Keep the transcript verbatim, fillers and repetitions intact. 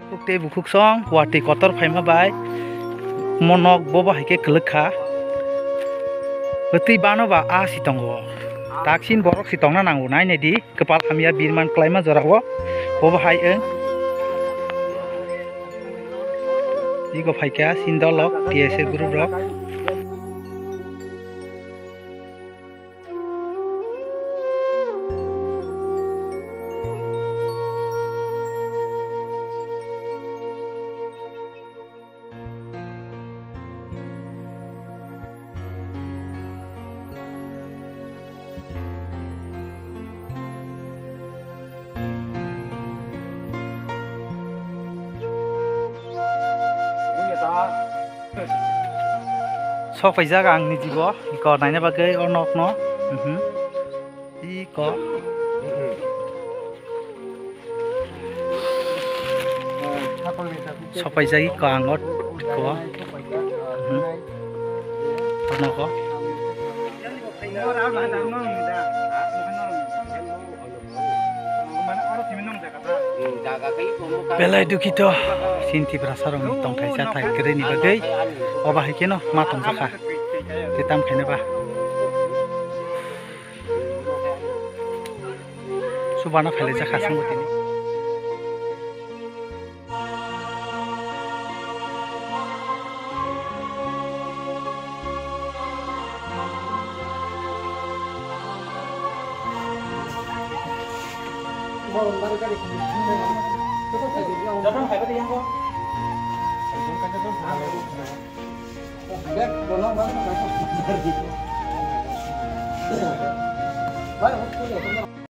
Bukhuk tei bukhuk song watwi kotor phaima bai mo nok bobo hai khe kwlwk kha. Twi bano ba a si tongo. Taksin borok si tongna nango, nai nai di. Kwpal hamya birman kwlaima jorao bobo hai wng. Ego phaikha sindolok T S A group rok. Sok paijak ang nijibo, iko naina bagwi o nokno. Mhm. Iko. Sopaijagwi ko ang o ko. Mhm. Ano ko. Belai dukito. Sinti brasa rong tongthai chathai kwrwini bagwi. Oba hai kheno ma tongjakha. Te tam khaina ba. Subana phailaijak ha songbo tini.